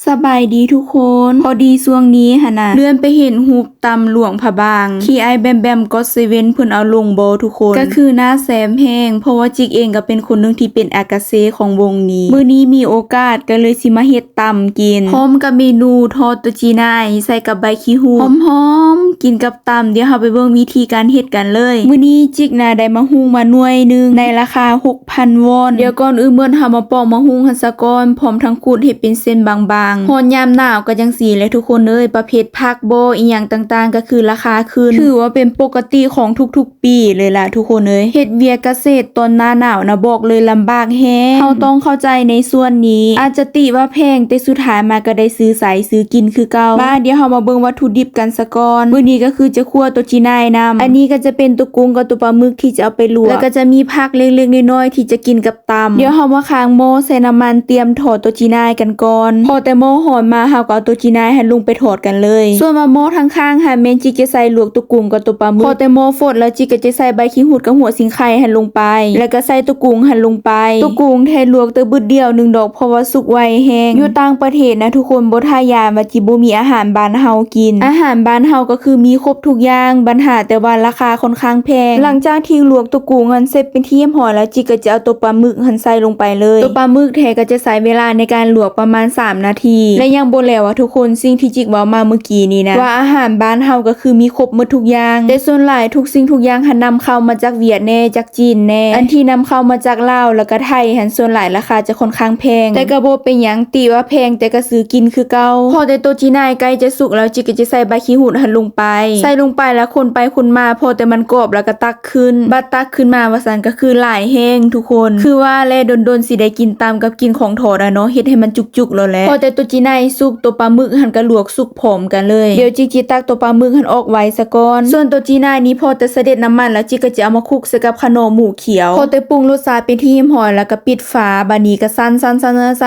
ສະບາຍດີທຸກຄົນ. ພໍດີຊ່ວງນີ້ຫັ້ນນະ ເລື່ອນໄປເຫັນຮູບຕຳຫຼວງພະບາງ ທີ່ອ້າຍແບມແບມກັອດເຊເວັນເພິ່ນເອົາລົງບໍ່ທຸກຄົນ? ກໍຄືໜ້າແຊບແຮງ ເພາະວ່າຈິກເອງກໍເປັນຄົນໜຶ່ງທີ່ເປັນອາກາເຊຂອງວົງນີ້. ມື້ນີ້ມີໂອກາດກໍເລີຍຊິມາເຮັດຕຳກິນ ພ້ອມກັບເມນູທອດໂຕຈີນາຍໃສ່ກັບໃບຂີ້ຫູດ ຫອມໆ ກິນກັບຕຳ. ດຽວເຮົາໄປເບິ່ງວິທີການເຮັດກັນເລີຍ. ມື້ນີ້ຈິກນະໄດ້ໝາກຫຸ່ງມາໜ່ວຍໜຶ່ງ ໃນລາຄາຫົກ ພັນວອນ. ດຽວກ່ອນອື່ນໝົດ ເຮົາມາປອກໝາກຫຸ່ງຫັ້ນສາກ່ອນ ພ້ອມທັງຂູດໃຫ້ເປັນເສັ້ນບາງໆ. ຮອດຍາມໜາວກໍຈັ່ງຊີ້ແຫຼະທຸກຄົນເອີຍ, ປະເພດຜັກບໍ ອີ່ຫຍັງຕ່າງໆ ກໍຄືລາຄາຂຶ້ນ. ຖືວ່າເປັນປົກກະຕິຂອງທຸກໆປີເລີຍລະທຸກຄົນເອີຍ. ເຮັດວຽກກະເສດຕອນໜ້າໜາວນະ ບອກເລີຍລຳບາກແຮງ. ເຮົາຕ້ອງເຂົ້າໃຈໃນສ່ວນນີ້. ອາດຈະຕິວ່າແພງ, ແຕ່ສຸດທ້າຍມາກໍໄດ້ຊື້ໃຊ້ຊື້ກິນຄືເກົ່າ. ມາ, ດຽວເຮົາມາເບິ່ງວັດຖຸດິບກັນສາກ່ອນ. ມື້ນີ້ກໍຄືຈະຂົ້ວໂຕຈີນາຍນຳ. ອັນນີ້ກໍຈະເປັນໂຕກຸ້ງກັບໂຕປາໝຶກທີ່ຈະເອົາໄປລວກ. ແລ້ວກໍຈະມີຜັກເລັກໆນ້ອຍໆທີ່ຈະກິນກັບ ຕຳ. ດຽວເຮົາມາຄ້າງໝໍ້ໃສ່ນ້ຳມັນ ຕຽມທອດໂຕຈີນາຍກັນກ່ອນ. ພໍແຕ່ໝໍ້ຮ້ອນມາ ເຮົາກໍເອົາໂຕຈີນາຍຫັ້ນລົງໄປທອດກັນເລີຍ. ສ່ວນວ່າໝໍ້ທາງຂ້າງຫັ້ນ ແມ່ນຈິກຈະໃສ່ລວກໂຕກຸ້ງກັບໂຕປາໝຶກ. ພໍແຕ່ໝໍ້ຟົດແລ້ວ ຈິກກໍຈະໃສ່ໃບຂີ້ຫູດກັບຫົວສີໄຄຫັ້ນລົງໄປ ແລ້ວກໍໃສ່ໂຕກຸ້ງຫັ້ນລົງໄປ. ໂຕກຸ້ງແທ້ລວກແຕ່ບຶດດຽວໜຶ່ງດອກ ເພາະວ່າສຸກໄວແຮງ. ຢູ່ຕ່າງປະເທດນະທຸກຄົນ ບໍ່ຖ້າຢ້ານວ່າຈິບໍ່ມີອາຫານບ້ານເຮົາກິນ. ອາຫານບ້ານເຮົາກໍຄືມີຄົບທຸກຢ່າງ, ບັນຫາແຕ່ວ່າລາຄາຄ່ອນຂ້າງແພງ. ຫຼັງຈາກທີ່ລວກໂຕກຸ້ງຫັ້ນເສັດເປັນທີ່ຮຽບຮ້ອຍແລ້ວ ຈິກກໍຈະເອົາໂຕປາໝຶກຫັ້ນໃສ່ລົງໄປເລີຍ. ໂຕປາໝຶກແທ້ກໍຈະໃຊ້ເວລາໃນການລວກປະມານສາມນາທີ ແລະ ຍັງບໍ່ແລ້ວອະທຸກຄົນ. ສິ່ງທີ່ຈິກເວົ້າມາເມື່ອກີ້ນີ້ນະ ວ່າອາຫານບ້ານເຮົາກໍຄືມີຄົບໝົດທຸກຢ່າງ, ແຕ່ສ່ວນຫຼາຍທຸກສິ່ງທຸກຢ່າງຫັ້ນນຳເຂົ້າມາຈາກຫວຽດແດ່ ຈາກຈີນແດ່. ອັນທີ່ນຳເຂົ້າມາຈາກລາວ ແລ້ວກໍໄທຫັ້ນ ສ່ວນຫຼາຍລາຄາຈະຄ່ອນຂ້າງແພງ, ແຕ່ກໍບໍ່ເປັນຫຍັງ, ຕິວ່າແພງ ແຕ່ກໍຊື້ກິນຄືເກົ່າ. ພໍແຕ່ໂຕຈີນາຍໃກ້ຈະສຸກແລ້ວ ຈິກກໍຈະໃສ່ໃບຂີ້ຫູດຫັ້ນລົງໄປ. ໃສ່ລົງໄປແລ້ວຄົນໄປຄົນມາ ພໍແຕ່ມັນກອບແລ້ວກໍຕັກ ຂຶ້ນ ບັດຕັກຂຶ້ນມາວ່າຊັ້ນ ກໍຄືຫຼາຍແຮງທຸກຄົນ. ຄືວ່າແຫຼະ ດົນໆຊິໄດ້ກິນຕຳກັບກິນຂອງທອດອະເນາະ, ເຮັດໃຫ້ມັນຈຸກໆໂລດແຫຼະ. ພໍແຕ່ໂຕຈີນາຍສຸກ ໂຕປາໝຶກຫັ້ນກໍລວກສຸກພ້ອມກັນເລີຍ. ດຽວຈິກຊິຕັກໂຕປາໝຶກຫັ້ນອອກໄວ້ສາກ່ອນ. ສ່ວນໂຕຈີນາຍນີ້ພໍແຕ່ສະເດັດນ້ຳມັນແລ້ວ ຈິກກໍຈະເອົາມາຄຸກໃສ່ກັບຂະໜໍໝູຂຽວ. ພໍແຕ່ປຸງລົດຊາດເປັນທີ່ຮຽບຮ້ອຍແລ້ວກໍປິດຝາ. ບາດນີ້ກໍສັນໆ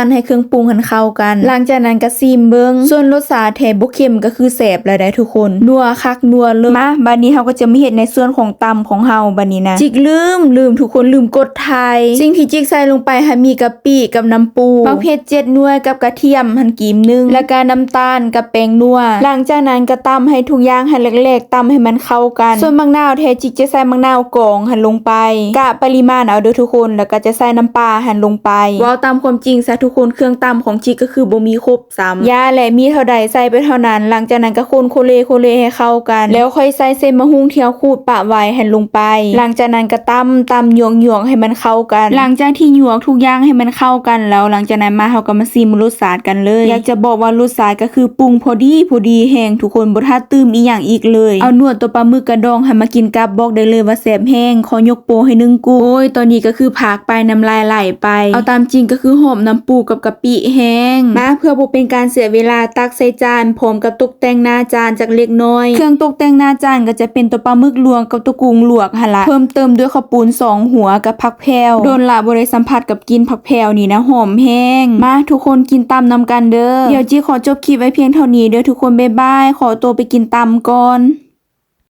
ໆໆໃຫ້ເຄື່ອງປຸງຫັ້ນເຂົ້າກັນ. ຫຼັງຈາກນັ້ນກໍຊີມເບິ່ງ. ສ່ວນລົດຊາດແທ້ບໍ່ເຄັມກໍຄືແຊບແລ້ວໄດ໋ທຸກຄົນ. ນົວຄັກນົວເລີດ. ມາ ບາດນີ້ເຮົາກໍຈະມາເຮັດໃນສ່ວນຂອງ ຕຳຂອງເຮົາບາດນີ້ນະ. ຈິກລືມ ລືມທຸກຄົນ ລືມກົດຖ່າຍ. ສິ່ງທີ່ຈິກໃສ່ລົງໄປຫັ້ນມີກະປິກັບນ້ຳປູ, ໝາກເຜັດເຈັດໜ່ວຍກັບກະທຽມຫັ້ນກີບໜຶ່ງ ແລ້ວກະນ້ຳຕານກັບແປ້ງນົວ. ຫຼັງຈາກນັ້ນກະຕຳໃຫ້ທຸກຢ່າງຫັ້ນແຫຼກໆ ຕຳໃຫ້ມັນເຂົ້າກັນ. ສ່ວນໝາກນາວແທ້ຈິກຈະໃສ່ໝາກນາວກອງຫັ້ນລົງໄປ ກະປະລິມານເອົາເດີ້ທຸກຄົນ ແລ້ວກະຈະໃສ່ນ້ຳປາຫັ້ນລົງໄປ. ເວົ້າຕາມຄວາມຈິງຊະທຸກຄົນ ເຄື່ອງຕຳຂອງຈິກກໍຄືບໍ່ມີຄົບ ຊ້ຳ. ຢ່າແຫຼະ ມີເທົ່າໃດໃສ່ໄປເທົ່ານັ້ນ. ຫຼັງຈາກນັ້ນກໍຄົນໂຄເລໂຄເລໃຫ້ເຂົ້າກັນ ແລ້ວຄ່ອຍໃສ່ເສັ້ນໝາກຫຸ່ງທີ່ເຮົາຂູດປະໄວ້ຫັ້ນລົງໄປ. ຫຼັງຈາກນັ້ນກໍຕຳ ຕຳ ຫຍວກໆໃຫ້ມັນເຂົ້າກັນ. ຫຼັງຈາກທີ່ຫຍວກທຸກຢ່າງໃຫ້ມັນເຂົ້າກັນແລ້ວ ຫຼັງຈາກນັ້ນມາເຮົາກໍມາຊີມລົດຊາດກັນເລີຍ. ຢາກຈະບອກວ່າລົດຊາດກໍຄືປຸງພໍດີ ພໍດີແຮງທຸກຄົນ ບໍ່ຖ້າຕື່ມອີ່ຫຍັງອີກເລີຍ. ເອົາໜວດຕົວປາໝຶກກະດອງຫັ້ນມາກິນກັບ ບອກໄດ້ເລີຍວ່າແຊບແຮງ. ຂໍຍົກໂປ້ໃຫ້ໜຶ່ງກຸ້ງ. ໂອ້ຍ ຕອນນີ້ກໍຄືຜາກໄປ ນ້ຳລາຍໄຫຼໄປ. ເອົາຕາມຈິງກໍຄືຫອມນ້ຳປູກັບກະ ປິແຮງ. ມາ ເພື່ອບໍ່ເປັນການເສຍເວລາ ຕັກໃສ່ຈານ ພ້ອມກັບຕົກແຕ່ງໜ້າຈານຈັກເລັກນ້ອຍ. ເຄື່ອງຕົກແຕ່ງໜ້າຈານກໍຈະເປັນຕົວປາໝຶກລວກກັບຕົວກຸ້ງລວກຫັ້ນລະ ເພີ່ມເຕີມດ້ວຍເຂົ້າປຸ້ນສອງຫົວກັບຜັກແພ້ວ. ດົນລະບໍ່ໄດ້ສຳຜັດກັບກິ່ນຜັກແພ້ວນີ້ນະ ຫອມແຮງ. ມາ ທຸກຄົນກິນຕຳນຳກັນເດີ້. ດຽວຈິກຂໍຈົບຄລິບໄວ້ພຽງເທົ່ານີ້ເດີ້ທຸກຄົນ ບາຍບາຍ. ຂໍຕົວໄປກິນຕຳກ່ອນ.